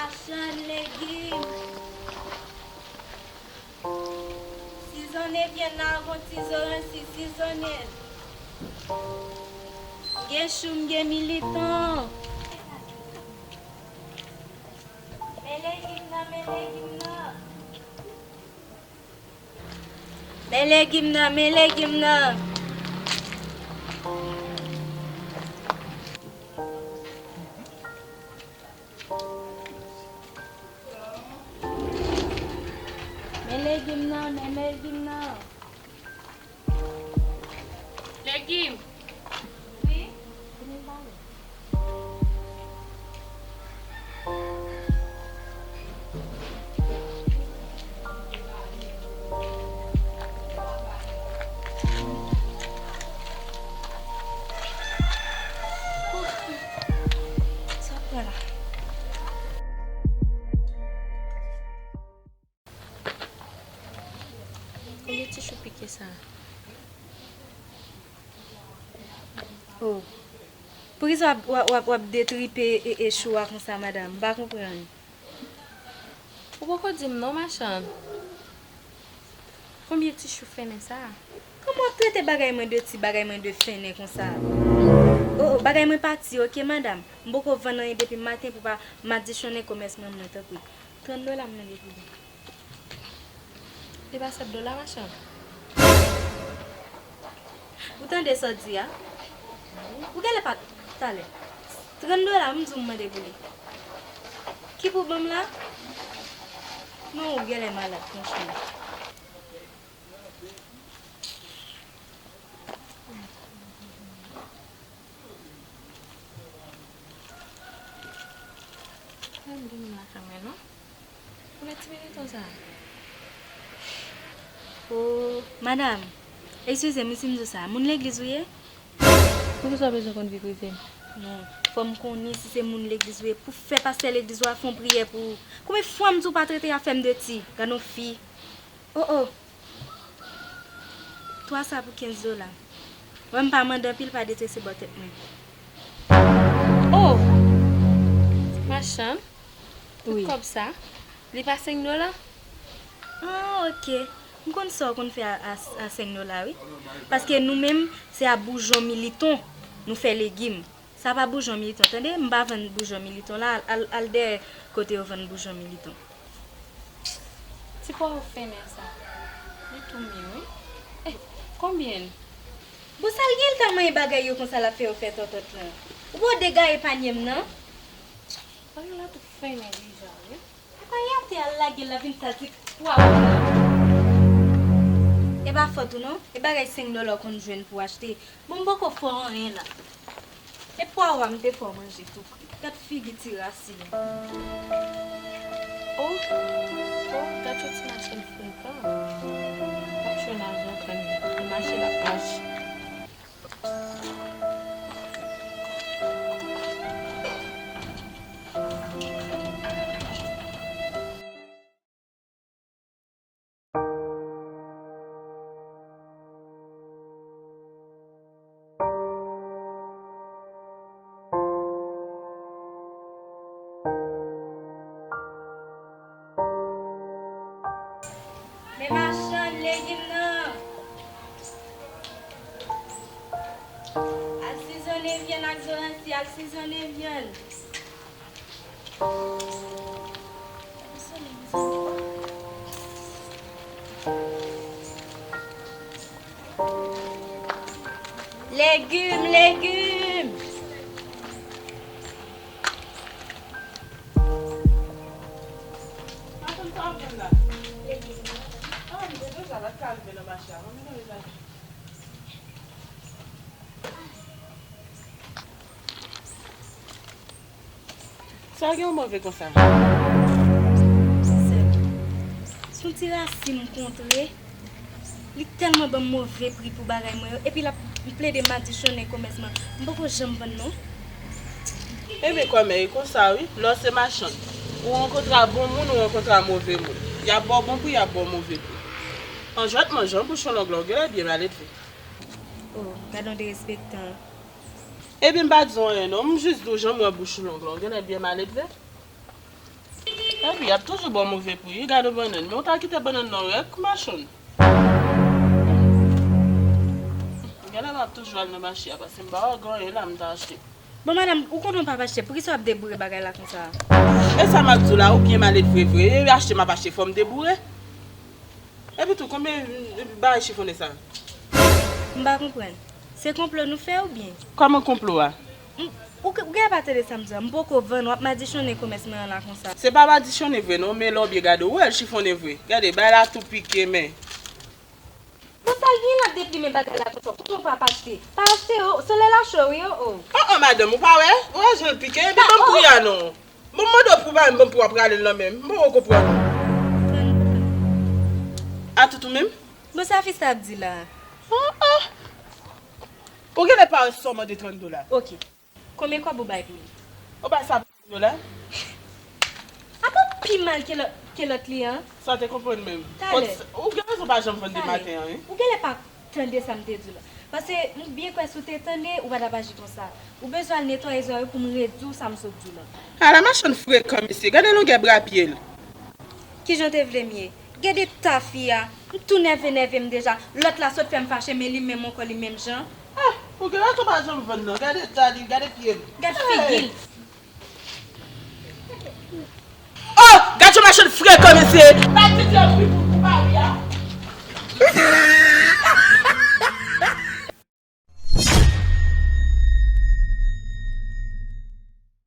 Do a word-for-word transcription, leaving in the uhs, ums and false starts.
Machann legim. Sizonnen vyann la avè yon ti zoransi, sizonnen l. M gen chou, m gen militon. Men legim nan, men legim nan. Men legim nan, men legim nan. Men legim nan, men legim nan. Legim. Wi. Vini pale. Sa pran la. Konbyen ti chou pike sa? Oh. Poukisa w ap, w ap, w ap, w ap detripe e, e chou a konsa, madanm? M pa konprann. Ou poko di m non, machann. Konbyen ti chou fennen sa? Kòman w ap trete bagay mwen de ti, bagay mwen de fennen konsa? Oh, oh, bagay mwen pa ti, oke, madanm. M poko vann anyen depi maten pou pa madichonnen komès mwen, mwen, tanpri. Trant dola m mande pou li. Li pa sèt dola, machann. Ou tande sa w di a? Ou genlè pa t talè. Trant dola, m di w m mande pou li. Ki pou ban m la? Non, ou genlè malad, franchman. Menm gen moun lakay mwen non. Pou lè ti militon sa. Oh, madanm, eskize m wi si m di w sa. Moun legliz ou ye? Poukisa w bezwen konn vi prive m? Non, fò m konnen si se moun legliz ou ye. Pou fè pastè legliz ou a fè yon priyè pou ou. Konbyen fwa m di w pa trete afè m de ti? Gad yon fi. Oh, oh. Twa sa pou kenz dola. Wè m pa mande anpil, pa detrese bò tèt mwen. Oh! Machann, tout kòb sa, li pa senk dola? Ah, oke. M konn sa w konn fè a, a, a senk dola, wi. Paske nou menm, se a boujon militon nou fè legim. Sa pa boujon militon, tande? M pa vann boujon militon la, al, al, al dèyè kote yo vann boujon militon. Ti pwawo fennen sa. Li tou mi, wi. Eh, konbyen l? Bon, sa l gen l ta manyen bagay yo konsa l ap fè yo fè tòtòt lan? Ou pa w degaye panye m nan? Bagay la tou fennen deja, wi. Apa y atè al lage l la vin sal ti pwawo la. E pa fòt ou non, e bagay senk dola w konn jwenn pou w achte. Bon, m poko fè w anyen la. E pwawo a m te fè w manje tou. Gad figi ti rasin. Oh, oh, gad yon ti machann frekan. L ap jwenn lajan kanmenm. Li mache, l ap mache. Men machann legim nan. Al sizonnen vyann ak zoransi, al sizonnen vyann. Legim, legim. Madanm, sa w ap vann la? Legim. Ah, m te deja la, ka rive nan mache a. Mwen menm deja. Sa w gen w move konsa? Sè m, se yon ti rasin m kontre. Li tèlman ban m move pri pou bagay mwen yo. Epi l ap plede madichonnen komès mwen. M poko janm vann non. Ebyen, kòmè, e konsa wi. Lè w se machann, ou rankontre a bon moun, ou rankontre a move moun. Y ap ba w bon pri, y ap ba w move pri. An jwèt manje, an bouch long la, w genlè byen maledve. Oh, gad yon derespektan. Ebyen, m pa di w anyen non, m jis di w jan m wè bouch long la, w genlè byen maledve. Epi, y ap toujou ba w move pri, wi, gade bannann. Men w ta kite bannann nan w rèk, machann. Genlè m ap toujou al nan mache a, paske m pa wè gen anyen la m ta achte. Bon, madanm, ou konnen w p ap achte, poukisa w ap deboure bagay la konsa? E sa m ap di w la, ou byen malelve vre. E achte m ap achte, fò m deboure. Epi tou, konbyen bagay chifonnen sa? M pa konprann. Se konplo nou fè oubyen? Kòman konplo a? M, ou, ou genlè pa tande sa m di a. M poko vann, w ap madichonnen komès mwen an la konsa. Se pa madichonnen vre non, men lè w byen gade, w wè l chifonnen vre. Gade, bagay la tou pike, men. Bon, sa l gen l ap deplimen bagay la konsa? Poutan w p ap achte. Pa achte, o, solèy la cho, wi, o, o. O, o, madanm, ou pa wè? Ou wè jan l pike? Epi ban m pri a non. Bon, m mande w pou w pa ban m pri w ap rale l nan men m. M poko konprann ou. Tranndola. A tout ou menm? Bon, sa fi sa ap di la? O, o. Ou genlè pa wè sa w mande tranndola. Ok. Konbyen kòb ou bay pou li? Ou bay sa pou tranndola? Apa w pi mal ke lòt, ke lòt li an? Sa w te konprann menm? Talè. Ou gen rezon pa janm vann de maten an, wi. Ou genlè pa tande sa m te di w la. Paske m byen kwè si w te tande, ou pa t ap aji konsa. Ou bezwen al netwaye zòrèy ou pou m redi w sa m sot di w la. Ala machann frekan, mesye. Gade longè bra pye l. Kijan w te vle m ye? Gade ta fi a. M tou nève nève m deja. Lòt la sot fè m fache, men li menm ankò, li menm jan. Ah, ou gen rezon pa janm vann nan. Gade ta li, gade pye l. Gad figi l. Oh, gad yon machann frekan, mesye. Pa di di yon pri pou, pou mari a.